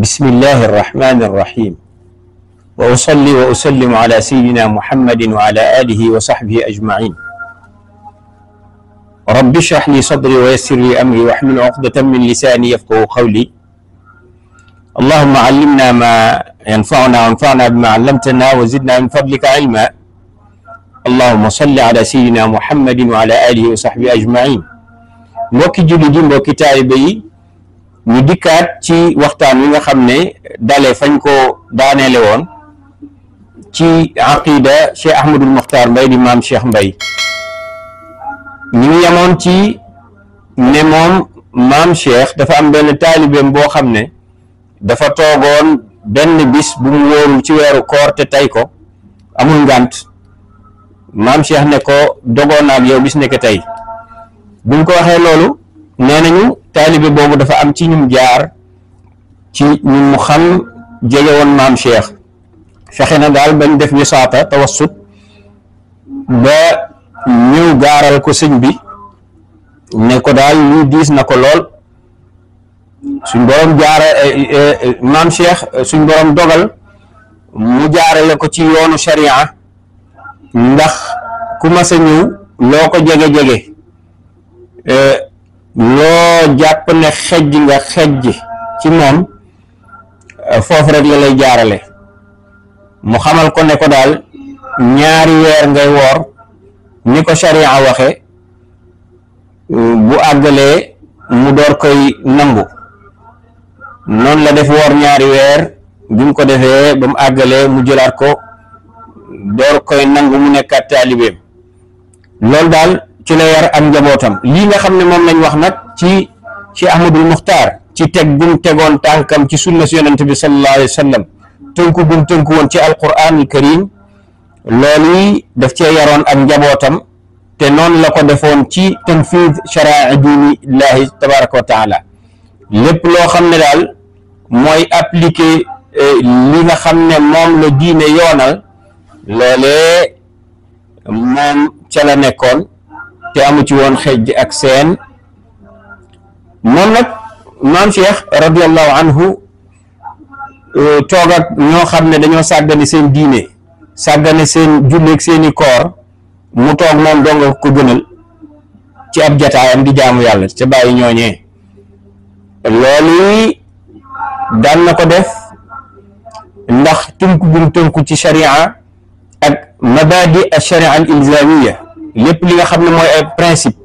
بسم الله الرحمن الرحيم وأصلي وأسلم على سيدنا محمد وعلى آله وصحبه أجمعين رب اشرح لي صدري ويسر لي أمري واحلل عقدة من لساني يفقهوا قولي اللهم علمنا ما ينفعنا وانفعنا بما علمتنا وزدنا من فضلك علما اللهم صل على سيدنا محمد وعلى آله وصحبه أجمعين mbokki julli di mbokki taalibe yi ñu dikkaat ci waxtaan wi nga xam ne dalee fañ ko daaneele woon ci aqida Cheikh Ahmadul Muxtaar Mbay di maam Cheikh Mbay ñu ngi yemoon ci ne moom maam Cheikh dafa am benn taalibeem boo xam ne dafa toogoon benn bis bu mu wóorul ci weeru koor te tey ko amul ngànt maam Cheikh ne ko dogoon ak yow bis nekk tey bu ñu ko waxee loolu nee nañu taalibe boobu dafa am ci ñum jaar ci ñun mu xam jege woon maam Cheikh fexe na daal bañ def wisaata tawassut ba ñëw gaaral ko sëñ bi ne ko daal lii diis na ko lool suñ borom jaara maam Cheikh suñ borom dogal mu jaarale ko ci yoonu sharia ndax ku mas a ñëw loo ko jege-jege loo jàpp ne xejj nga xejj ci moom foofu rek la lay jaarale mu xamal ko ne ko daal ñaari weer ngay woor ni ko sharia waxe bu àggalee mu door koy nangu noonu la def woor ñaari weer bi mu ko defee ba mu àggalee mu jëlaat ko door koy nangu mu nekkaat taalibeem loolu daal ci la yar ak njabootam lii nga xam ne moom lañ wax nag ci Ahmadul Muxtaar ci teg gum tegoon tànkam ci sunna si yonent bi sallallahu alayhi wa sallam tënku gum tënku woon ci alquranul karim loolu yi daf cee yaroon ak njabootam te noonu la ko defoon ci tanfiid sharaa diinillahi tabaraka wa taala lépp loo xam ne daal mooy appliquer li nga xam ne moom la diine yoonal loolee moom ca la nekkoon te amu ci woon xejj ak seen moom nag maam Cheikh radiallahu anhu toog ak ñoo xam ne dañoo sàggane seen diine sàggane seen julleeg seeni koor mu toog moom doo nga ko gënal ci ab jataayam di jaamu yàlla te bàyyi ñooñee loolu daan na ko def ndax tënku gum tënku ci sharia ak mabadi al sharia al ilzamiya lépp li nga xam ne mooy ay principe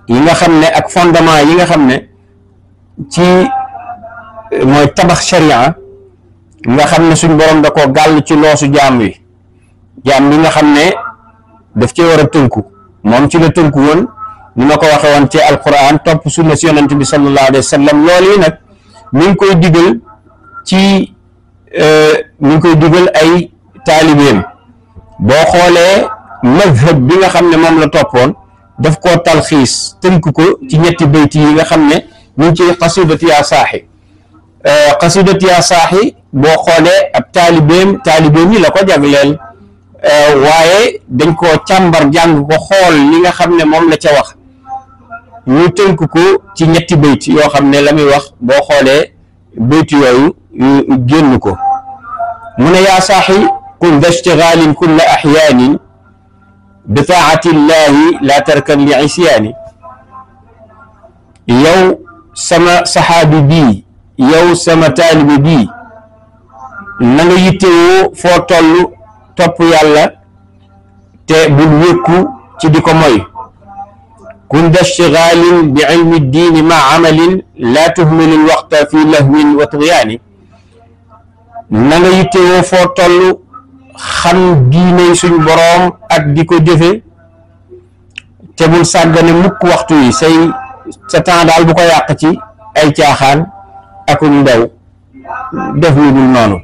yi nga xam ne ak fondement yi nga xam ne ci mooy tabax sharia nga xam ne suñ borom da ko gàll ci loosu jaam wi jaam bi nga xam ne daf ci war a tënku moom ci la tënku woon ni ma ko waxe woon ci alquran topp sunna si yonent bi sallallahu alayhi wa sallam loolu yi nag mi ngi koy digal ci mi ngi koy digal ay taalibeem boo xoolee mazhab bi nga xam ne moom la toppoon daf koo talxiis tënk ko ci ñetti bayti yi nga xam ne ñu ngi ci qasidati yaa saaxi qasidati yaa saaxi boo xoolee ab taalibeem yi la ko jagleel waaye dañ koo càmbar jàng ko xool li nga xam ne moom la ca wax ñu tënk ko ci ñetti bayti yoo xam ne la muy wax boo xoolee bayti yooyu génn ko mu ne yaa saaxi kun da ishtigaalin kulla axyaanin bi taati llahi la tarkan li isyaani yow sama saxaabi bii yow sama taalibi bii na nga yittewoo foo toll topp yàlla te bul wékku ci di ko moy kun da ishtigaalin bi ilmi ddiini ma amalin la tuhmili lwaqta fi lahwin wa tughyaani na nga yittewoo foo toll xam diine suñ boroom ak di ko jëfe te bul sàggane mukk waxtu yi sa temps daal bu ko yàq ci ay caaxaan aku ndaw def lu dul noonu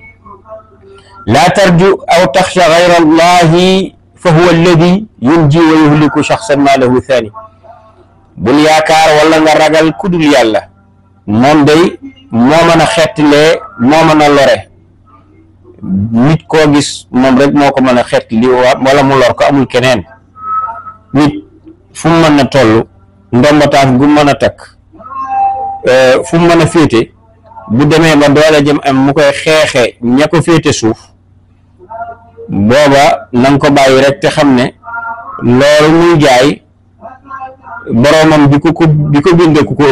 laa tarju aw taxsha gayra allahi fa huwa alladi yunji wa yuhliku shaxsan ma lahu thani bul yaakaar wala nga ragal kudul yàlla moom day moo mën a xettlee moo mën a lore nit koo gis moom rek moo ko mën a xeet li wala mu lor ko amul keneen nit fu mu mën a toll ndomba taaf gu mën a takk fu mu mën a féete bu demee ba doole jëm am mu koy xeexe ña ko féete suuf booba na nga ko bàyyi rek te xam ne loolu muy jaay boroomam bi ko bindee ku ko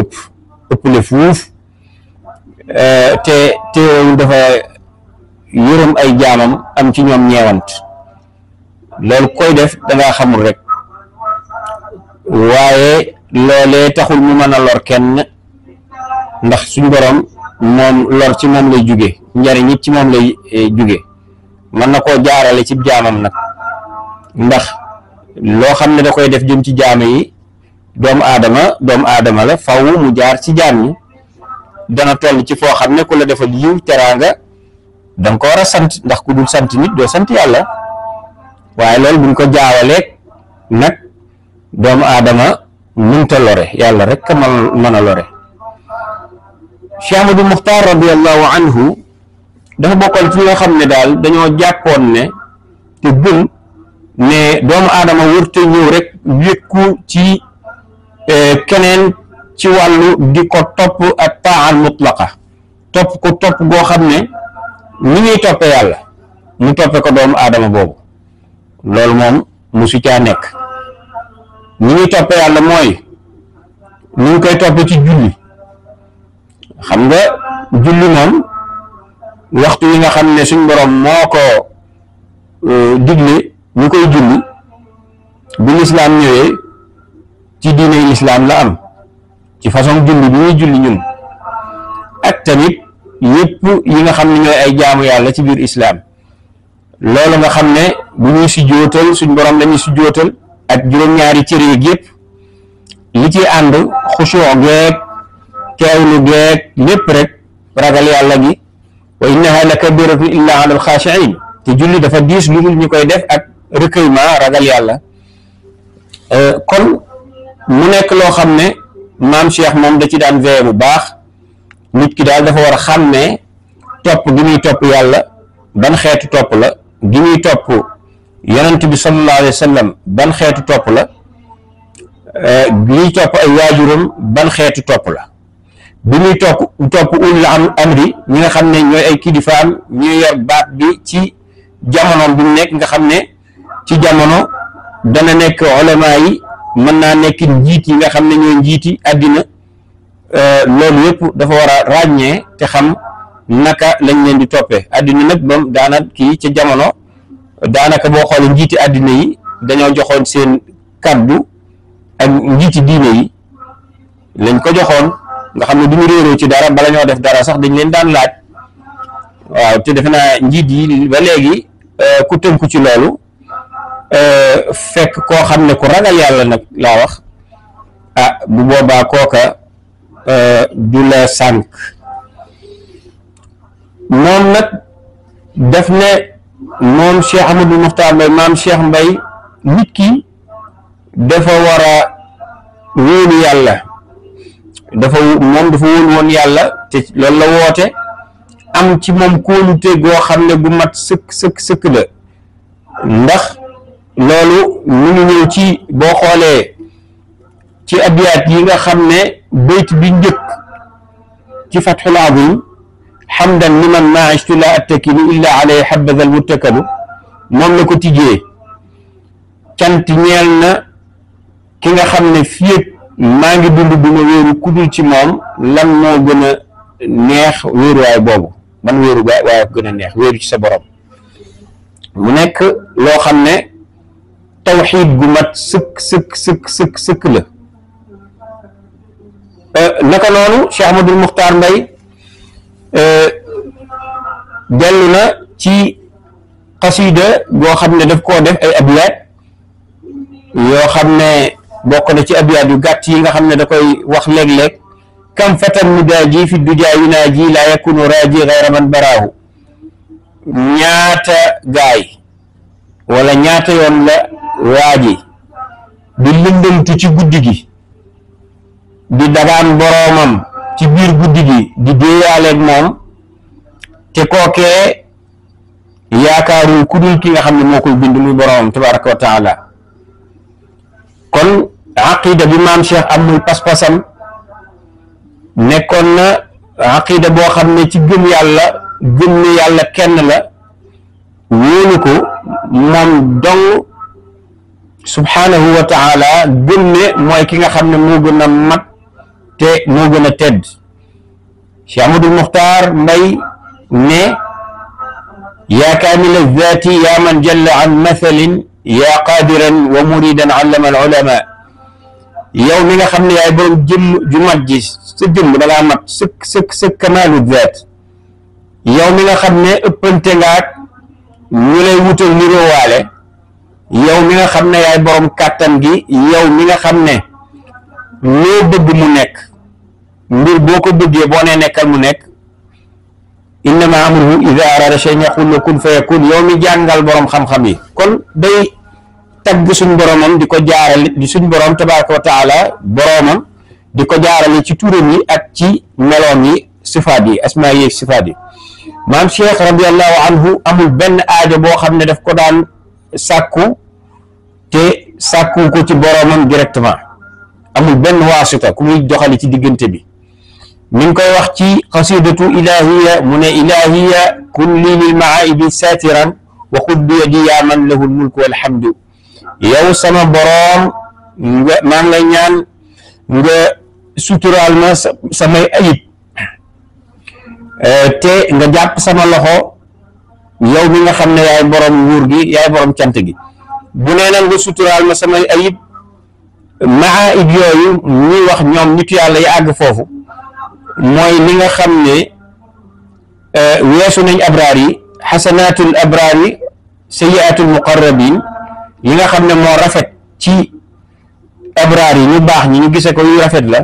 ëpp le fuuf te teewul dafa yërëm ay jaamam am ci ñoom ñeewant loolu koy def dangaa xamul rek waaye loolee taxul mu mën a lor kenn ndax suñ borom moom lor ci moom lay jóge njariñ it ci moom lay jóge mën na koo jaarale ci jaamam nag ndax loo xam ne da koy def jëm ci jaam yi doomu aadama la faw mu jaar ci jaam ñi dana toll ci foo xam ne ku la defal yiw teraanga danga ko war a sant ndax ku dul sant nit doo sant yàlla waaye loolu buñ ko jaawaleeg nag doomu aadama mënta lore yàlla rek ka mën a lore. Cheikh Ahmadou Muxtaar radiallahu anhu dafa bokkoon ci nga xam ne daal dañoo jàppoon ne te gëm ne doomu aadama wërte ñëw rek wékku ci keneen ci wàllu di ko topp ak taal mutlaqa topp ko topp goo xam ne ni ñuy toppe yàlla mu toppe ko doomu aadama boobu loolu moom musu caa nekk. ni ñuy toppe yàlla mooy ñu ngi koy toppe ci julli xam nga julli moom waxtu yi nga xam ne suñ borom moo ko digle ñu koy julli bu lislaam ñëwee ci diine lislaam la am ci façon julli bi ñuy julli ñun ak tamit yépp yi nga xam ne ñooy ay jaamu yàlla ci biir islaam loolu nga xam ne bu ñuy si jootal suñ borom lañuy si jootal ak juróom-ñaari cër yi yépp li ci ànd xusuu geeg teewlu geeg lépp rek ragal yàlla gi wa innaha la kabiratun illa ala alxaashiin te julli dafa diis lu dul ñu koy def ak recueillement ragal yàlla kon mu nekk loo xam ne maam Cheikh moom da ci daan veillé bu baax nit ki daal dafa war a xam ne topp gi muy topp yàlla ban xeetu topp la gi muy topp yonent bi sallallahu alayhi wa sallam ban xeetu topp la gi muy topp ay waajuram ban xeetu topp la bi muy topp ulul amri ñi nga xam ne ñooy ay kilifaam ñuy yor baat bi ci jamono bi mu nekk nga xam ne ci jamono dana nekk ulama yi mën naa nekk njiit yi nga xam ne ñooy njiiti àddina loolu yëpp dafa war a ràññee te xam naka lañ leen di toppee àddina nag moom daana kii ca jamono daanaka boo xoolee njiiti àddina yi dañoo joxoon seen kaddu ak njiiti diine yi lañ ko joxoon nga xam ne du ñu réeroo ci dara bala ñoo def dara sax dañ leen daan laaj waaw te defe naa njiit yi ba léegi ku tënku ci loolu fekk koo xam ne ku ragal yàlla nag laa wax bu boobaa kooka du la sànk moom nag def ne moom Cheikh Ahmadou Muxtaar Mbay maam Cheikh Mbay nit ki dafa war a wóolu yàlla dafa wóolu woon yàlla te loolu la woote am ci moom kóolute goo xam ne gu mat sëkk la ndax loolu mu ngi ñëw ci boo xoolee ci abiyaat yi nga xam ne bayt bi njëkk ci Fathul Azim hamdan liman ma ishtu la attakilu illa alayhi habadha al muttakalu moom la ko tijjee cant ñeel na ki nga xam ne fii maa ngi dund du ma wéeru kudul ci moom lan moo gën a neex wéeruwaay boobu man wéeruwaay gën a neex wéeru ci sa borom mu nekk loo xam ne tawxiid gu mat sëkk la naka noonu Cheikh Ahmadou Muxtaar Mbay dellu na ci xasida goo xam ne daf koo def ay abiyaat yoo xam ne bokk na ci abiyaat yu gàtt yi nga xam ne da koy wax léeg-léeg kam fatan midaaji fi dujaa yunaaji laa yakunu raaji gayra man baraahu ñaata gaay wala ñaata yoon la waaji di lëndëmtu ci guddi gi di dagaan boroomam ci biir guddi gi di déeyaaleeg moom te kookee yaakaarul ku dul ki nga xam ne moo koy bind muy boroomam tabaraka wa taala kon aqida bi maam Cheikh am muy pas-pasam nekkoon na aqida boo xam ne ci gëm yàlla, gëm ne yàlla kenn la, wóolu ko moom dong subhanahu wa taala, gëm ne mooy ki nga xam ne moo gën a mat te moo gën a tedd. Cheikh Ahmadul Muxtaar Mbay ne yaa kaamila zaati yaa man jalla an mathalin yaa qaadiran wa muridan allama al ulama. yow mi nga xam ne yaay borom jëmm ju mat ji, sa jëmm da ngaa mat sa kamaalu zaat. yow mi nga xam ne ëppante ngaak ñu lay wutal niroowaale. yow mi nga xam ne yaay borom kàttan gi. yow mi nga xam ne loo bëgg mu nekk, mbir boo ko bëggee boo nee nekkal mu nekk. innama amruhu ida arada shay'an yaqul lahu kun fayakun. yow mi jàngal borom xam-xam yi, kon day tagg suñ boromam di ko jaarale, di suñ borom tabaraka wa taala boromam di ko jaarale ci turam yi ak ci meloom yi, sifaat yi, asmaa yi sifaat yi. maam Cheikh radiallahu anhu amul benn aajo boo xam ne daf ko daan sàkku te sàkku ko ci boromam directement, amul benn waasita ku muy doxali ci diggante bi. mi ngi koy wax ci qasidatu ilahiya mu ne ilahiya kun lii lil maaibi satiran wa xud bi yadi yaa man lahu lmulku walhamdu. yow sama boroom nga maa ngi lay ñaan nga suturaal ma samay ayib te nga jàpp sama loxo, yow mi nga xam ne yaay boroom nguur gi, yaay boroom cant gi. bu nee na nga suturaal ma samay ayib, maayib yooyu ñuy wax ñoom nitu yàlla yi àgg foofu mooy li nga xam ne weesu nañ abraar yi, xasanaatul abraar yi, sayyiaatul muqarrabin. li nga xam ne moo rafet ci abraar yi ñu baax ñi, ñu gise ko yu rafet la,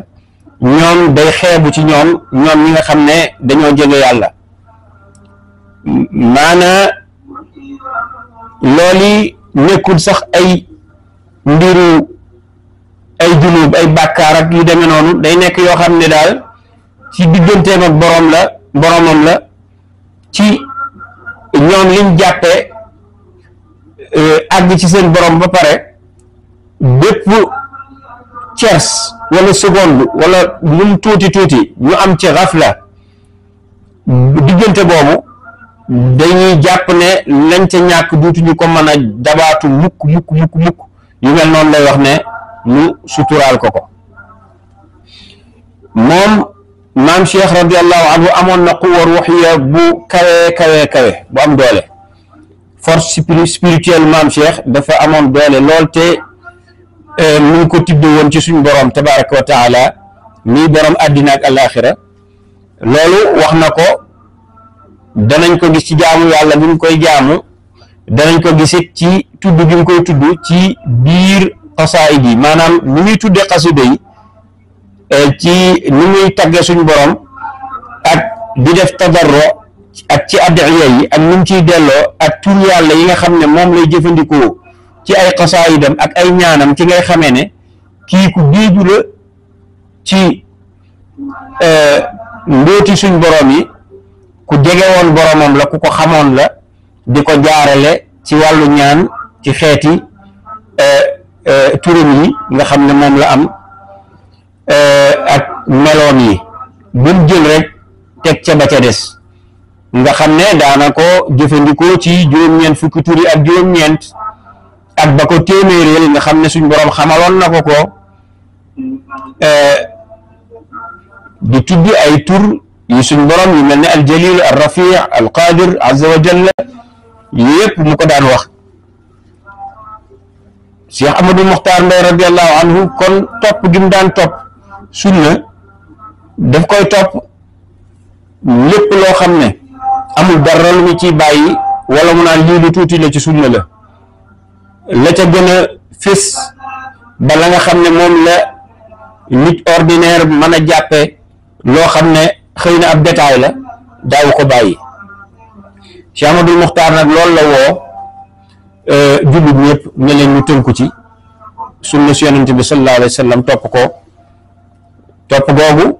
ñoom day xeebu ci ñoom ñi nga xam ne dañoo jege yàlla. maanaa loolu nekkul sax ay mbiru ay junub, ay bàkkaar ak yu demee noonu, day nekk yoo xam ne daal ci digganteem ak boromam la, ci ñoom liñ jàppee àgg ci seen borom ba pare, bépp tiers wala seconde wala lu mu tuuti ñu am ci xafla diggante boobu, dañuy jàpp ne lañ ca ñàkk duutuñu ko mën a dabaatu mukk yu mel noonu lay wax ne ñu suturaal ko moom maam Cheikh radiallahu anhu amoon na quwwa ruuxiya bu kawe bu am doole. force spirituelle maam Cheikh dafa amoon doole lool, te mu ngi ko tibbe woon ci suñ borom tabaraka wa taala mii borom àddina ak alaxira. loolu wax na ko, danañ ko gis ci jaamu yàlla bi mu koy jaamu, danañ ko gisit ci tudd bi mu koy tudd ci biir xasaayid yi, maanaam ni muy tuddee xasida yi, ci ni muy tagge suñ borom ak di def tadarro ak ci addiya yi ak ni mu ciy delloo ak tur yàlla yi nga xam ne moom lay jëfandikoo ci ay xasaayidam ak ay ñaanam, ci ngay xamee ne kii ku géeju la ci mbóoti suñ borom yi, ku jege woon boromam la, ku ko xamoon la, di ko jaarale ci wàllu ñaan ci xeeti turam yi nga xam ne moom la am ak meloon yi. buñ jël rek teg ca ba ca des, nga xam ne daana ko jëfandikoo ci juróom-ñeent fukki tur yi ak juróom-ñeent, ak ba ko téeméereel nga xam ne suñ borom xamaloon na ko di tuddi ay tur yu suñ borom yu mel ne aljalil, alrafi, alqadir azza wa jalla, yëpp mu ko daan wax. Cheikh Ahmadou Mokhtar Mbaye radiallahu anhu kon topp gi mu daan topp sunna, daf koy topp lépp loo xam ne amul dara lu mu ciy bàyyi wala mu naan lii lu tuuti la ci sunna la ca gën a fés ba la nga xam ne moom la nit ordinaire mën a jàppe loo xam ne xëy na ab détail la, daaw ko bàyyi. Cheikh Ahmadou Mokhtar nag loolu la woo jullit ñëpp ne leen ñu tënku ci sunna si yonent bi sallallahu alayhi wa sallam, topp googu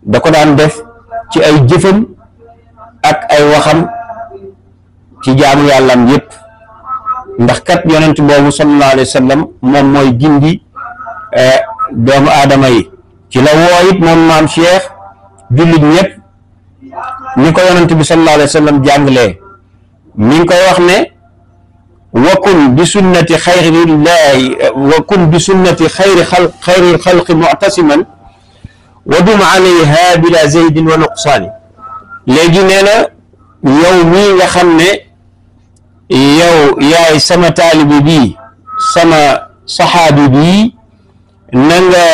da ko daan def ci ay jëfam ak ay waxam ci jaamu yàllam yëpp, ndax kat yonent boobu sallallahu alayhi wa sallam moom mooy gindi doomu aadama yi. ci la woo it moom maam Cheikh jullit ñëpp ni ko yonent bi sallallahu alayhi wa sallam jàngalee mi ngi koy wax ne wakun bi sunnati xayrillahi wakun bi sunnati xayri xalqi muctasiman wa dum alayha bila zaydin wa nuqsaani. léegi nee na yow mii nga xam ne yow yaay sama taalibi bii sama saxaabi bii na nga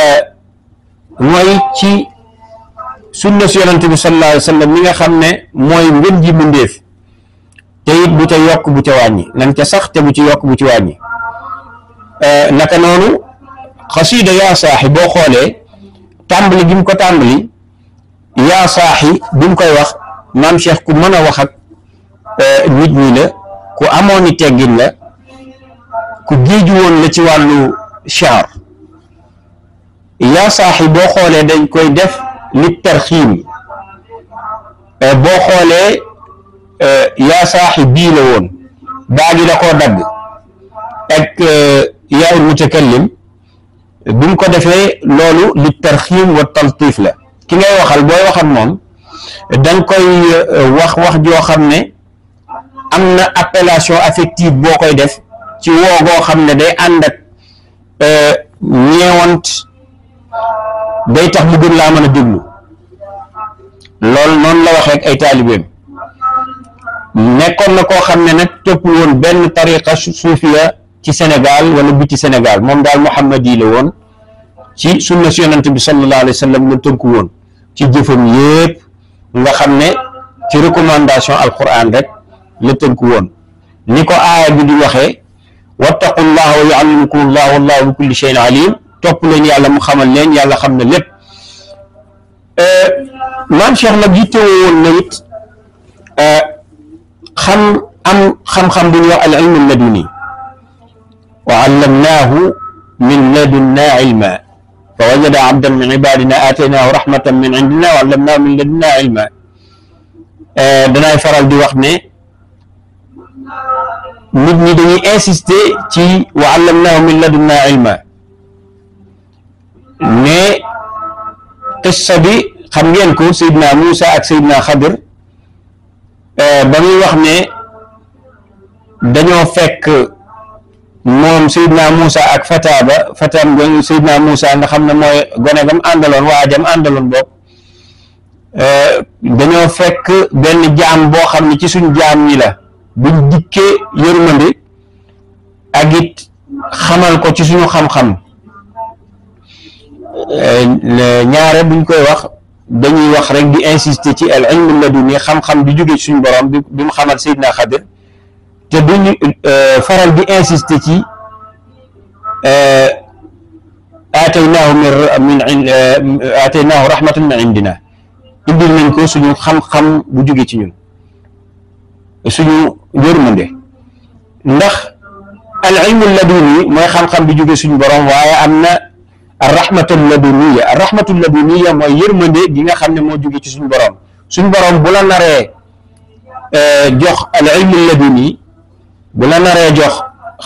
mooy ci sunna si yonent bi sallallahu alayhi wa sallam mi nga xam ne mooy ngën ji mbindéef te it bu ca yokk bu ca wàññi nan ca sax te bu ci yokk bu ci wàññi. naka noonu xasiida yaa saaxi boo xoolee tàmbali gi mu ko tàmbali yaa saaxi bi mu koy wax maam Cheikh ku mën a wax ak nit ñi la, ku amoon i teggin la, ku géeju woon la ci wàllu shaar. yaa saaxi boo xoolee dañ koy def li tarxiim, boo xoolee yaa saaxi bii la woon baa gi da koo dagg ak yaa mutakallim bi mu ko defee loolu li tarxiim wa taltiif la. ki ngay waxal booy wax ak moom danga koy wax joo xam ne am na appellation affective boo koy def ci woo goo xam ne day ànd ak ñeewant, day tax mu gën laa mën a déglu. loolu noonu la waxee ak ay taalibeem. nekkoon na koo xam ne nag toppul woon benn tariqa suufiya ci Sénégal wala biti Sénégal, moom daal Muhammad yi la woon, ci sunna si yonent bi sallallahu alayhi wa sallam la tënku woon ci jëfam yépp nga xam ne ci recommandation alquran rek la tënku woon. ni ko aaya bi di waxee wattaqullaha wa yuallimukumullah wallahu bi kulli shay'in alim, topp leen yàlla mu xamal leen, yàlla xam na lépp. maam Cheikh nag yittewoo woon na it xam-xam bu ñuy wax al ilmu laduni, wa allamnaahu min ladunna ilma fa wajada abdan min ibadina ataynaahu rahmatan min indina wa allamnaahu min ladunna ilma. danaay faral di wax ne nit ñi dañuy insister ci wa allamnaahu min ladunna ilma, mais qissa bi xam ngeen ko, Seydina Moussa ak Seydina Xadir ba muy wax ne dañoo fekk moom Seydina Moussa ak fataam go Seydina Moussa nga xam ne mooy gone gam àndaloon, waajam àndaloon boobu, dañoo fekk benn jaam boo xam ne ci suñ jaam ñi la, buñ dikkee yërmande ak it xamal ko ci suñu xam-xam. ñaare buñ koy wax dañuy wax rek di insister ci al ilmu laduni, xam-xam bi jóge ci suñu borom bi mu xamal Seydina Xadir, te duñu faral di insister ci ataynaahu rahmatan min indina, indil nañ ko suñu xam-xam bu jóge ci ñun, suñu yërmande. ndax al ilmu laduni mooy xam-xam bi jóge suñu borom, waaye am na arrahmatul laduniya. arrahmatul laduniya mooy yërmande gi nga xam ne moo jóge ci suñu borom. suñu borom bu la naree jox al ilmu laduni, bu la naree jox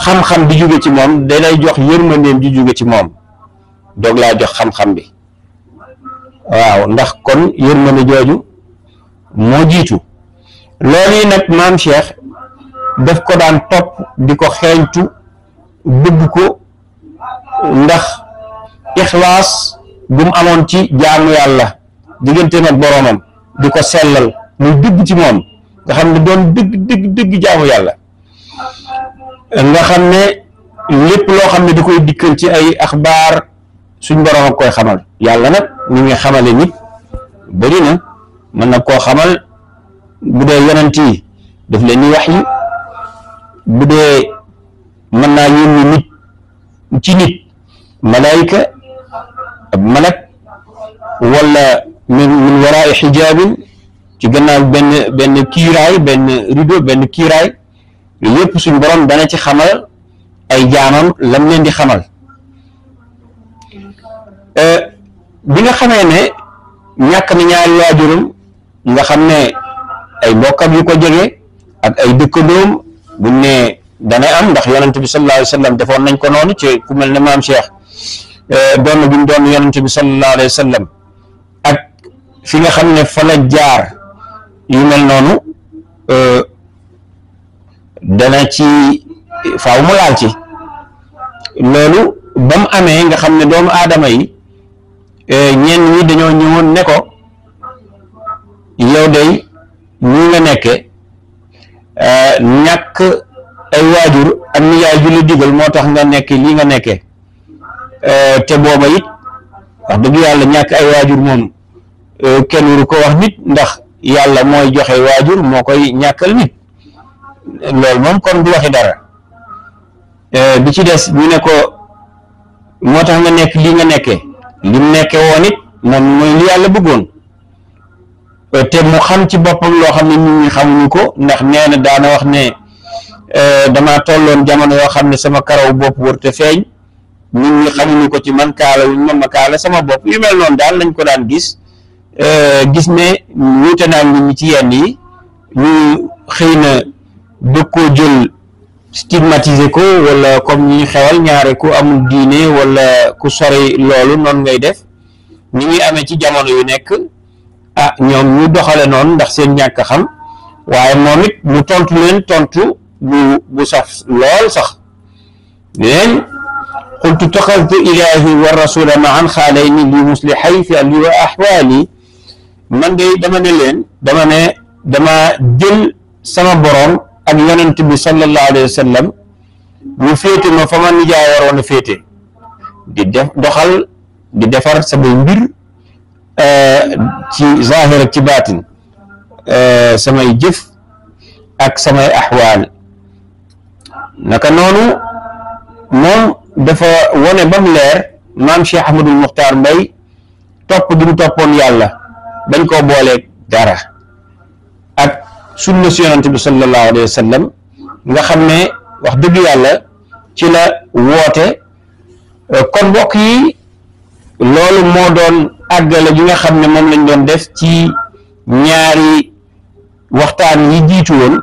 xam-xam bi jóge ci moom, da lay jox yërmandeem ji jóge ci moom doog laa jox xam-xam bi. waaw, ndax kon yërmande jooju moo jiitu. loolu yi nag maam Cheikh daf ko daan topp di ko xeeñtu, bëgg ko, ndax ixlaas bu mu amoon ci jaamu yàlla digganteem ak boroomam, di ko sellal muy dëgg ci moom, nga xam ne doon dëgg jaamu yàlla, nga xam ne lépp loo xam ne da koy dikkal ci ay axbaar suñ boroom ak koy xamal. yàlla nag ni nga xamale nit bëri na, mën na koo xamal bu dee yonent yi daf leen ni wax yi, bu dee mën naa yónni nit ci nit malaayika ab malak, wala min waraay xijaabin, ci gannaaw benn kiiraay, benn rideau, benn kiiraay. yooyu yëpp suñ borom dana ci xamal ay jaamam lam leen di xamal. bi nga xamee ne ñàkk na ñaari waajuram, nga xam ne ay mbokkam yu ko jege ak ay dëkkandoom buñ ne dana am, ndax yonent bi sallallahu alayhi wa sallam defoon nañ ko noonu ci ku mel ne maam Cheikh doon bi mu doon yonent bi sallallahu alayhi wa sallam, ak fi nga xam ne fa la jaar yu mel noonu dana ci faaw mu laal ci loolu ba mu amee nga xam ne doomu aadama yi ñenn ñi dañoo ñëwoon ne ko yow day ñu nga nekke ñàkk ay waajur ak nijaay ju la digal moo tax nga nekk lii nga nekkee te booba it wax dëgg yàlla ñàkk ay waajur moom kenn waru ko wax nit ndax yàlla mooy joxe waajur moo koy ñàkkal nit loolu moom kon du waxi dara bi ci des ñu ne ko moo tax nga nekk lii nga nekkee lim nekke woon it moom mooy li yàlla bëggoon te mu xam ci boppam loo xam ne nit ñi xamuñu ko ndax nee na daana wax ne dama tolloon jamono yoo xam ne sama karaw bopp wërte feeñ nit ñi xamuñu ko ci man kaala wuñ ma kaala sama bopp yu mel noonu daal lañ ko daan gis ne wuute naa nit ñi ci yenn yi ñu xëy na bëgg koo jël stigmatiser ko wala comme ñi xewal ñaare ku amul diine wala ku sori loolu noonu ngay def ñi ngi amee ci jamono yu nekk ñoom ñu doxale noonu ndax seen ñàkk xam waaye moom it mu tontu leen tontu bu saf lool sax leen qultu taxadtu ilahi wa rasula maan xaalayni li muslihay fi ali wa ahwali man de dama ne leen dama jël sama borom ak yonent bi sallallahu alayhi wa sallam mu féete ma fa ma nijaay waroon a féete di doxal di defar samay mbir ci zahir ak ci baatin samay jëf ak samay axwaal naka noonu moom dafa wone ba mu leer maam Cheikh Ahmadul Muxtaar Mbay topp gi mu toppoon yàlla bañ koo booleeg dara ak sunna si yonent bi sallallahu alayhi wa sallam nga xam ne wax dëgg yàlla ci la woote kon mbokk yi loolu moo doon àggale gi nga xam ne moom lañ doon def ci ñaari waxtaan yi jiitu woon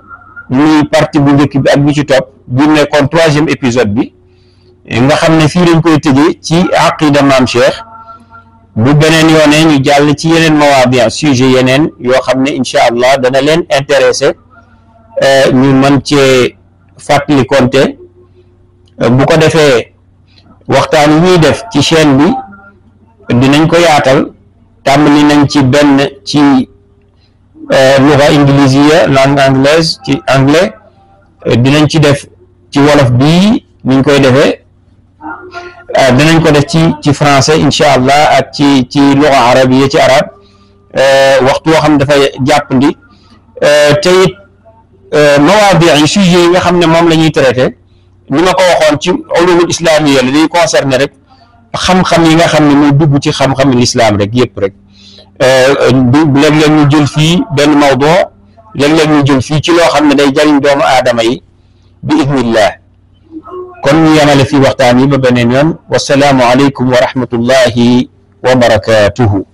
muy partie bu njëkk bi ak bi ci topp bi nekkoon troisième épisode bi nga xam ne fii lañ koy tëjee ci aqida maam Cheikh bu beneen yoonee ñu jàll ci yeneen mawaadi sujet yeneen yoo xam ne incha allah dana leen intéressé ñu mën cee fàttali konte bu ko defee waxtaan yi ñuy def ci chaîne bi dinañ ko yaatal tàmbali nañ ci benn ci luga ingilisiya langue anglaise ci anglais dinañ ci def ci wolof bii niñ koy defee dinañ ko def ci français incha allah ak ci luga arabiya ci arab waxtu woo xam ne dafay jàppandi te it mawaadi yi sujet yi nga xam ne moom la ñuy traité ni ma ko waxoon ci ulumul islamiya la day concerné rek xam-xam yi nga xam ne moo dugg ci xam-xam l'islam rek yëpp rek léeg-léeg ñu jël fii benn mawdu léeg-léeg ñu jël fii ci loo xam ne day jariñ doomu aadama yi bi idnillah kon ñu yemale fii waxtaan yi ba beneen yoon wasalaamu aleykum wa rahmatullahi wa barakatuhu